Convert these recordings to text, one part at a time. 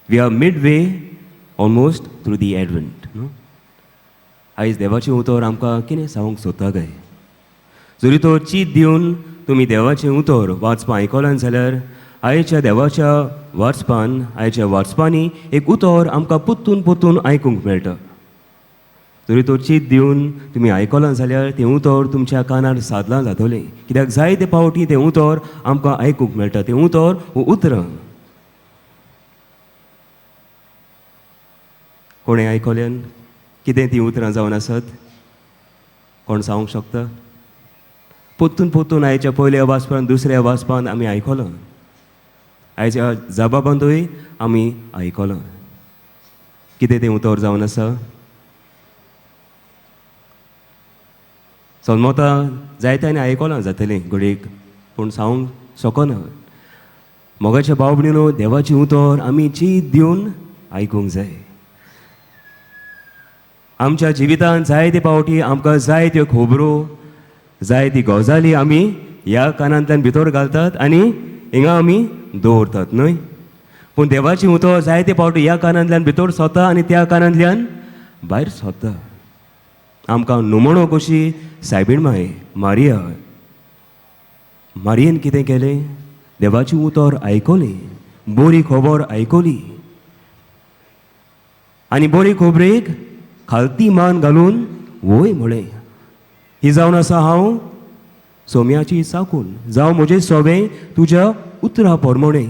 We are midway almost through the Advent, न्हू? आयज देवाचें उतर आमकां कितें सांगूंक सोदता काय? जरी तो चीत दिवन तुमी देवाचें उतर वाचपां आयकलां जाल्यार आयच्या देवाच्या वाचपान, आयच्या वाचपांनी एक उतर आमकां परतून परतून आयकूंक मेळटा. जरी तो चीत दिवन तुमी आयकलां जाल्यार तें उतर तुमच्या कानार सादलां जातलें, कित्याक जायते फावटी तें उतर आमकां आयकूंक मेळटा. तें उतर वो उतरां कोणें आयकल्यान? कितें तीं उतरां जावन आसत? कोण सांगूंक शकता? परतून परतून आयच्या पयल्या वाचपान, दुसऱ्या वाचपान आमी आयकलां, आयच्या जबाबांतूय आमी आयकलां. कितें तें उतर जावन आसा? सोलमोता जायत्यांनी आयकलां जातलें घडयेक, पूण सांगूंक शकना. मोगाच्या भाव भयणीनो, देवाचें उतर आमी चीत दिवन आयकूंक जाय. आमच्या जिवितांत जायते फावटी आमकां जाय त्यो खबरो, जाय ती गजाली आमी ह्या कानांतल्यान भितर घालतात आनी हिंगा आमी दवरतात, न्हय? पूण देवाचें उतर जायते फावटी ह्या कानांतल्यान भितर सोता आनी त्या कानांतल्यान भायर सोता. आमकां नमणो कशी सायबीण माय मारिया, मारियेन कितें केलें? देवाचें उतर आयकलें, बरी खबर आयकली आनी बरी खबरेक खालती मान घालून वय म्हळें, ही जावन आसा हांव सोम्याची चाकून, जावं म्हजें सोवें तुज्या उतरा प्रमाणें.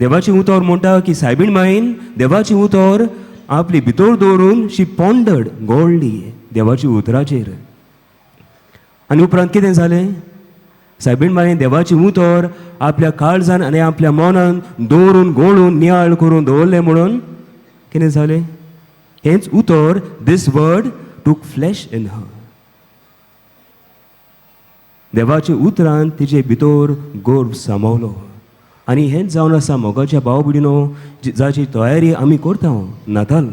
देवाचें उतर म्हणटा की सायबीण मायेन देवाचें उतर आपली भितर दवरून शी पोंडड गोळ्ळी देवाच्या उतराचेर. आनी उपरांत कितें जालें? सायबीण मायेन देवाचें उतर आपल्या काळजान आनी आपल्या मनान दवरून गोळून नियाळ करून दवरलें म्हणून कितें जालें? हेंच उतर, this word took flesh in her. देवाच्या उतरान तिजे भितर गर्भ सामावलो. आनी हेंच जावन आसा मोगाच्या भाव भयणीनो, जाची तयारी आमी करता नाताल.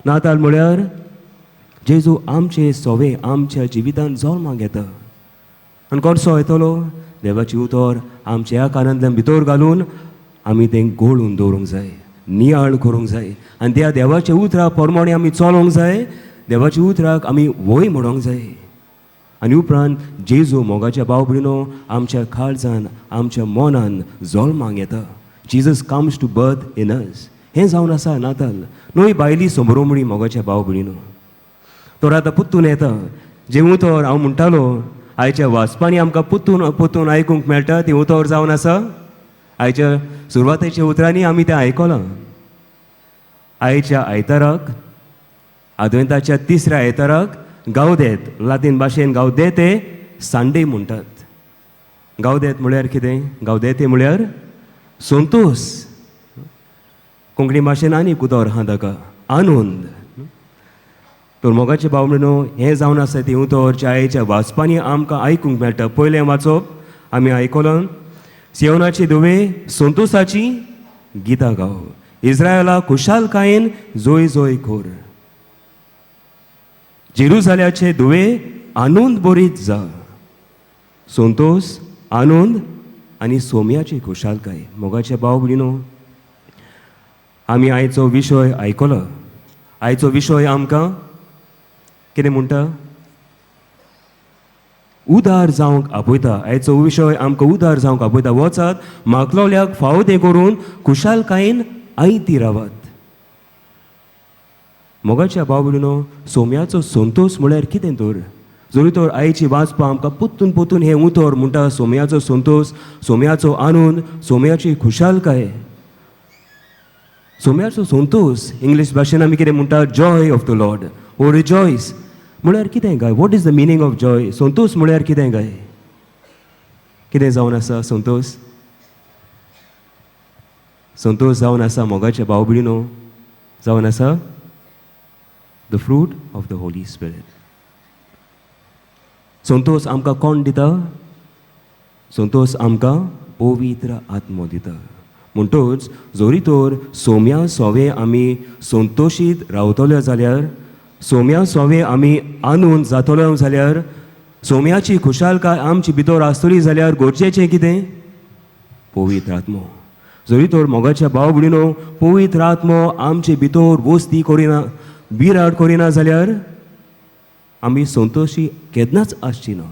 नाताल म्हळ्यार जेजू आमचे सोवे आमच्या जिवितान जल्माक घेता. आनी कसो येतलो? देवाचें उतर आमच्या कानांतल्यान भितर घालून आमी तें गोळून दवरूंक जाय, नियाळ करूंक जाय आनी त्या देवाच्या उतरा प्रमाणे आमी चलोंक जाय. देवाच्या उतराक आमी वय म्हणोंक जाय. आनी उपरांत जेजू मोगाच्या भाव भयणीनो आमच्या काळजान, आमच्या मनान जल्माक येता. Jesus comes to birth in us. हें जावन आसा नाताल, न्हय भायली संभ्रमणी. मोगाच्या भाव भयणीनो, तर आतां पुत्तून येता जें उतर हांव म्हणटालो, आयच्या वाचपांनी आमकां पुत्तून पुत्तून आयकूंक मेळटा तें उतर जावन आसा. आयच्या सुरवातेच्या उतरांनी आमी तें आयकलां. आयच्या आयताराक, आदवेंताच्या तिसऱ्या आयताराक गावदेत, लातीन भाशेन गावदेते सांडे म्हणटात. गावदेत म्हळ्यार कितें? गावदेते म्हळ्यार संतोस. कोंकणी भाशेन आनी उतर आहा ताका, आनंद. तर मोगाचे भाव भयणीनो, हें जावन आसा तें उतर जें आयच्या वाचपांनी आमकां आयकूंक मेळटा. पयलें वाचप आमी आयकलां, सियोनाची धुवे संतोसाची गितां गाव, इस्रायला खुशालकायेन जोय जोय कोर, जेरुजाल्याचे धुवे आनंद बरीत जा. संतोस, आनंद आनी सोम्याची खुशालकाय. मोगाचे भाव भयणीनो, आमी आयचो विशय आयकलो. आयचो विशय आमकां कितें म्हणटा? उदार जावंक आपयता. आयचो विशय आमकां उदार जावंक आपयता. वचात, मागलोल्याक फावो तें करून खुशालकायेन आयती रावात. मोगाच्या भाव भयणीनो, सोम्याचो संतोस म्हळ्यार कितें तर? जरी तर आयची वाचपा आमकां पुत्तून पुत्तून हें उतर म्हणटा, सोम्याचो संतोस, सोम्याचो आनंद, सोम्याची खुशालकाय. सोम्याचो संतोस, इंग्लीश भाशेन आमी कितें म्हणटा? Joy of the Lord or rejoice म्हळ्यार कितें काय? What is the meaning of joy? संतोस म्हळ्यार कितें काय? कितें जावन आसा संतोस? संतोस जावन आसा मोगाचे भाव भयणीनो, जावन आसा the fruit of the Holy Spirit. संतोस आमकां कोण दिता? संतोस आमकां पवित्र आत्मो दिता. म्हणटच जोरी तर सोम्या सोवे आमी संतोशीत रावतले जाल्यार, सोम्या सोवे आमी आनंद जातले जाल्यार, सोम्याची खुशालकाय आमची भितर आसतली जाल्यार गरजेचें कितें? पवित्र आत्मो. जरी तर मोगाच्या भाव भयणीनो, पवित्र आत्मो आमचे भितर वस्ती करिना, बिराड करिना जाल्यार आमी संतोशी केन्नाच आसची ना.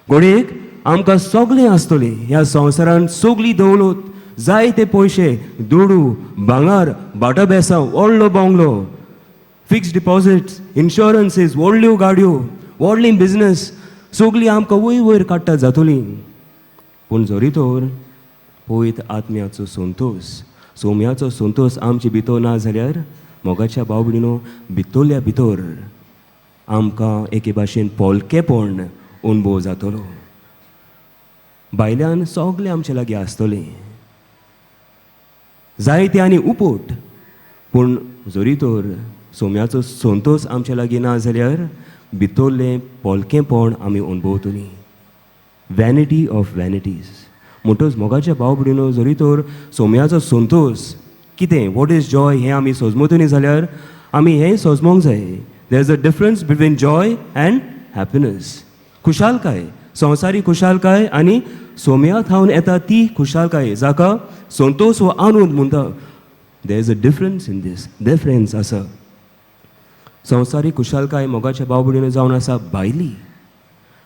घडयेक आमकां सगळें आसतलें ह्या संवसारान, सगळी दौलत, जायते पयशे, दुडू, भांगर, भाटां बेसां, व्हडलो बंगलो, फिक्स्ड डिपॉझिट्स, इन्शुरन्सीस, व्हडल्यो गाडयो, व्हडली बिजनस, सगळीं आमकां वयर वयर काडटा जातली. पूण जरी तर पवित्र आत्म्याचो संतोश, सोम्याचो संतोश आमचे भितर ना जाल्यार, मोगाच्या भाव भयणीनो, भितरल्या भितर आमकां एके भाशेन पोलकेपण अणभव जातलो. भायल्यान सगळें आमचे लागीं आसतलें, जायते आनी उपट, पूण जरी तर सोम्याचो संतोश आमचे लागीं ना जाल्यार भितरलें पोलकेंपण आमी अणभवतलीं. Vanity of vanities. म्हणटच मोगाच्या भाव भयणीनो, जरी तर सोम्याचो संतोश कितें, what is joy, हें आमी सोजमतली जाल्यार आमी हें सोजमोंक जाय, there is a difference between joy and happiness. खुशालकाय, संवसारी खुशालकाय आनी सोम्या थावन येता ती खुशालकाय, जाका संतोश वा आनंद म्हणटा, there is a difference in this. Difference आसा. संवसारी खुशालकाय, मोगाच्या भाव भयणीनो, जावन आसा भायली.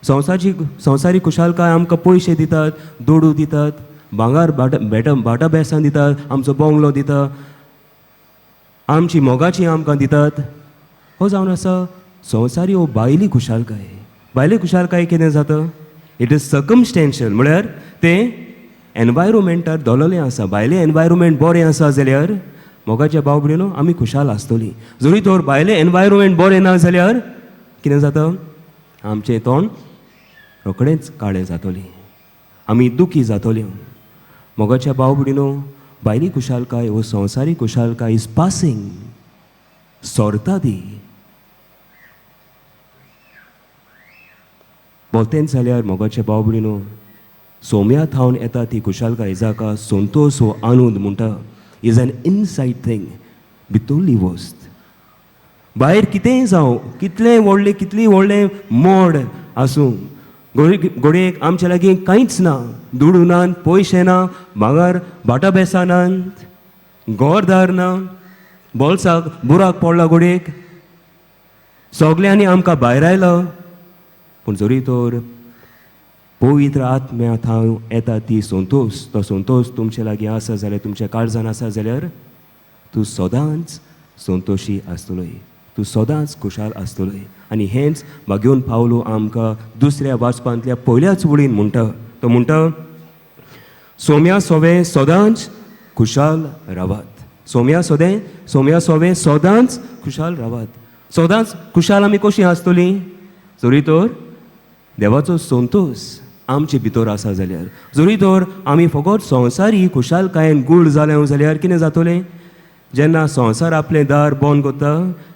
संवसारी खुशालकाय आमकां पयशे दितात, दुडू दितात, भांगर, भाटा भेटां, भाटां बेसां दितात, आमचो बंगलो दिता, आमची मोगाची आमकां दितात. हो जावन आसा संवसारी हो भायली खुशालकाय. भायली खुशालकाय कितें जाता? It is circumstantial, म्हळ्यार तें एनवायरोमेंटार दवरलें आसा. भायलें एनवायरोमेंट बरें आसा जाल्यार, मोगाच्या भाव भयणीनो, आमी खुशाल आसतलीं. जरी तर भायलें एनवायरोमेंट बरें ना जाल्यार कितें जाता? आमचें तोंड रोखडेंच काळें जातलें, आमी दुखी जातले. मोगाच्या भाव भयणीनो, भायली खुशालकाय हो संवसारी खुशालकाय is passing, सोरता ती. बोलतेंच जाल्यार, मोगाच्या भाव भयणीनो, सोम्या थावन येता ती खुशालकाय, जाका संतोश हो आनंद म्हणटा, is an inside thing, भितरली वस्त. भायर कितेंय जावं, कितलें व्हडलें, कितली व्हडलें मोड आसूं, घडयेक आमच्या लागीं कांयच ना, दुडू नात, पयशे ना, भांगर भाटां बेसां नात, घरदार ना, बोल्साक बुराक पडला, घडयेक सगल्यांनी आमकां भायर आयलो, पूण जरी तर पवित्र आत्म्या थावन येता ती संतोश, तो संतोश तुमचे लागीं आसा जाल्यार, तुमच्या काळजान आसा जाल्यार, तूं सदांच संतोशी आसतलोय, तूं सदांच खुशाल आसतलोय. आनी हेंच मागीर पावलो आमकां दुसऱ्या वाचपांतल्या पयल्याच वळीन म्हणटा. तो म्हणटा, सोम्या सोवे सदांच खुशाल रावात. सोम्या सोवे सदांच खुशाल रावात. सदांच खुशाल आमी कशीं आसतलीं? जरी तर देवाचो संतोश आमचे भितर आसा जाल्यार. जरी तर आमी फकत संवसारी खुशालकायेन गूळ जाले जाल्यार कितें जातलें? जेन्ना संवसार आपलें दार बंद करता,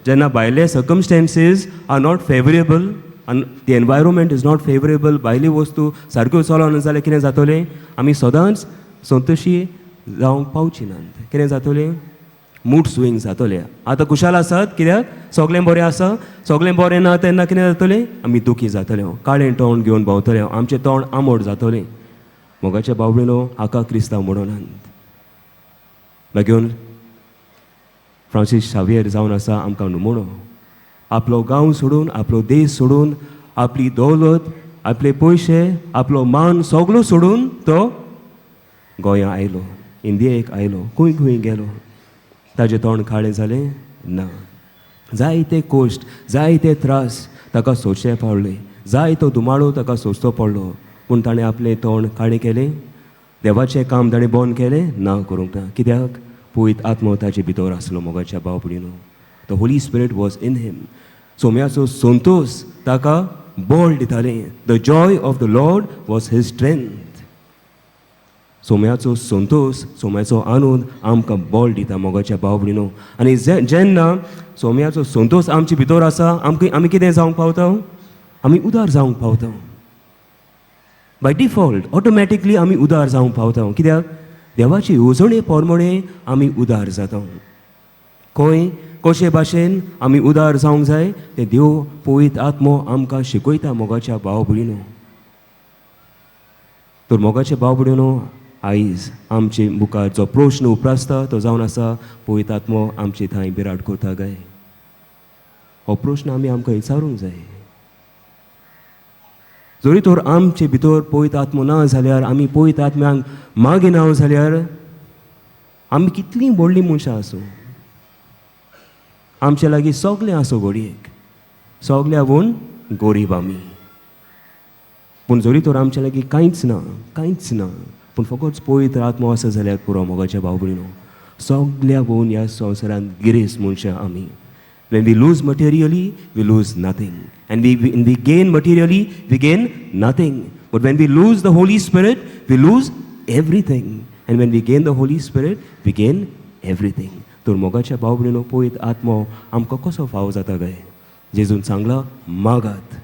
जेन्ना भायले circumstances are not favourable आनी the environment is not favourable, भायली वस्तू सारक्यो चलना जाल्यार कितें जातलें? आमी सदांच संतोशी जावंक पावची नात. कितें जातलें? मूड स्विंग जातले. आतां खुशाल आसात कित्याक सगळें बरें आसा. सगळें बरें ना तेन्ना कितें जातलें? आमी दुखी जातले, काळें तोंड घेवन भोंवतले, आमचें तोंड आंबट जातलें. मोगाच्या भाव, हाका क्रिस्तांव म्हणोनात. मागीर फ्रांसीस शावियर जावन आसा आमकां नमुनो. आपलो गांव सोडून, आपलो देश सोडून, आपली दौलत, आपले पयशे, आपलो मान सगलो सोडून तो गोंया आयलो, इंडियेक आयलो, खंय खंय गेलो. ताजें तोंड काळें जालें ना. जायते कश्ट, जायते त्रास ताका सोंसचे पडले, जायतो धुमाळो ताका सोंसचो पडलो, पूण ताणें आपलें तोंड काळें केलें? देवाचें काम ताणें बंद केलें ना? करूंक ना. कित्याक? पवित्र आत्मो ताचे भितर आसलो. मोगाच्या भाव भयणीनो, the Holy Spirit was in him. सोम्याचो Santosh ताका बळ दितालें. The joy of the Lord was his strength. सोम्याचो Santosh, सोम्याचो आनंद आमकां बळ दिता, मोगाच्या भाव भयणीनो. आनी जेन्ना सोम्याचो संतोश आमचे भितर आसा, आमकां आमी कितें जावंक पावता? आमी उदार जावंक पावता. बाय डिफॉल्ट, ऑटोमॅटिकली आमी उदार जावंक पावता. कित्याक? देवाची येवजणे प्रमाणे आमी उदार जाता. खंय कशे भाशेन आमी उदार जावंक जाय तें देव पवित्र आत्मो आमकां शिकयता, मोगाच्या भाव भयणीनो. तर मोगाचे भाव भयणीनो, आयज आमचे मुखार जो प्रश्न उप्रासता तो जावन आसा, पवित्र आत्मो आमचे थंय बिराड करता काय? हो प्रश्न आमी आमकां विचारूंक जाय. जरी तर आमचे भितर पवित्र आत्मो ना जाल्यार, आमी पवित्र आत्म्यांक मागिना जाल्यार, आमी कितलीं व्हडलीं मनशां आसूं, आमचे लागीं सगळें आसूं, घडयेक सगळ्यावून गरीब आमी, पूण जरी तर आमचे लागीं कांयच ना, कांयच ना, पूण फकत पवित्र आत्मो आसा जाल्यार पुरो. मोगाच्या भाव भयणीनो, सगळ्यावून ह्या संवसारांत गिरेस्त मनशां आमी. When we lose materially, we lose nothing. And when we gain materially, we gain nothing. But when we lose the Holy Spirit, we lose everything. And when we gain the Holy Spirit, we gain everything. तर मोगाच्या भाव भयणीनो, पवित्र आत्मो आमकां कसो फावो जाता काय? जेजून सांगलां, मागात.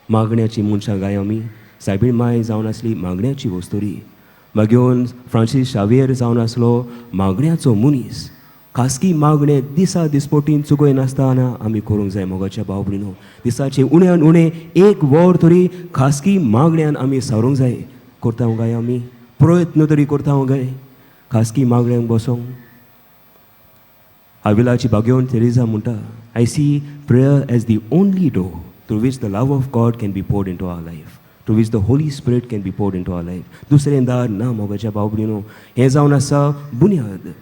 मागण्याची मनशां गाय आमी? सायबीण माय जावन आसली मागण्याची वस्तुरी. मागीर फ्रांसीस शावियर जावन आसलो मागण्याचो मनीस. खासगी मागणें दिसा दिसपोटीन चुकय नासतना आमी करूंक जाय. मोगाच्या भाव भयणीनो, दिसाचे उण्यान उणें एक वर तरी खासगी मागण्यान आमी सारूंक जाय. करता काय आमी? प्रयत्न तरी करता काय खासगी मागण्यांक बसोंक? आविलाची भाग्यवंत तेरेजा म्हणटा, "I see prayer as the only door through which the love of God can be poured into our life, through which the Holy Spirit can be poured into our life." दुसरें दार ना. मोगाच्या भाव भयणीनो, हें जावन आसा बुन्याद.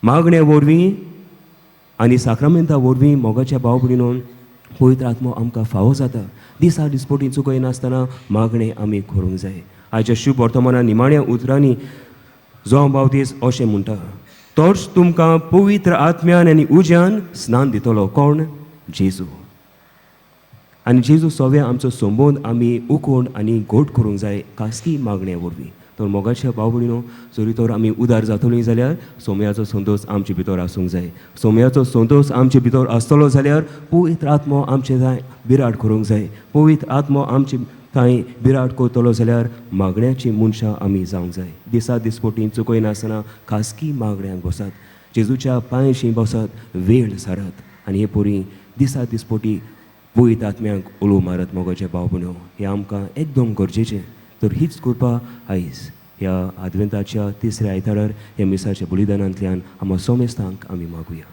मागण्या वरवीं आनी साक्रामेंता वरवीं, मोगाच्या भाव भयणीनो, पवित्र आत्मो आमकां फावो जाता. दिसा दिसपोटी चुकय नासतना मागणें आमी करूंक जाय. आयच्या शुभ वर्तमाना निमाण्या उतरांनी जोंव बावतीस अशें म्हणटा, तोच तुमकां पवित्र आत्म्यान आनी उज्यान स्नान दितलो. कोण? जेजू. आनी जेजू सोव्या आमचो संबंद आमी उकोण आनी घट करूंक जाय खासगी मागण्या वरवीं. तर मोगाच्या भाव भयणीनो, जरी तर आमी उदार जातलीं जाल्यार सोम्याचो संतोश आमचे भितर आसूंक जाय. सोम्याचो संतोश आमचे भितर आसतलो जाल्यार पवित्र आत्मो आमचे थंय बिराड करूंक जाय. पवित्र आत्मो आमचे थंय बिराड करतलो जाल्यार मागण्याची मनशां आमी जावंक जाय. दिसा दिसपोटी चुकयनासतना खासगी मागण्यांक बसात, जेजूच्या पांयशी बसात, वेळ सारात आनी हे पोरी दिसा दिसपोटी पवित्र आत्म्यांक उलो मारत. मोगाचे भाव भयणो, हें आमकां एकदम गरजेचें. तर हीच कृपा आयज ह्या आदवेंताच्या तिसऱ्या आयतारार ह्या मिसाच्या बलिदानांतल्यान आमकां सोमेस्तांक आमी मागुया.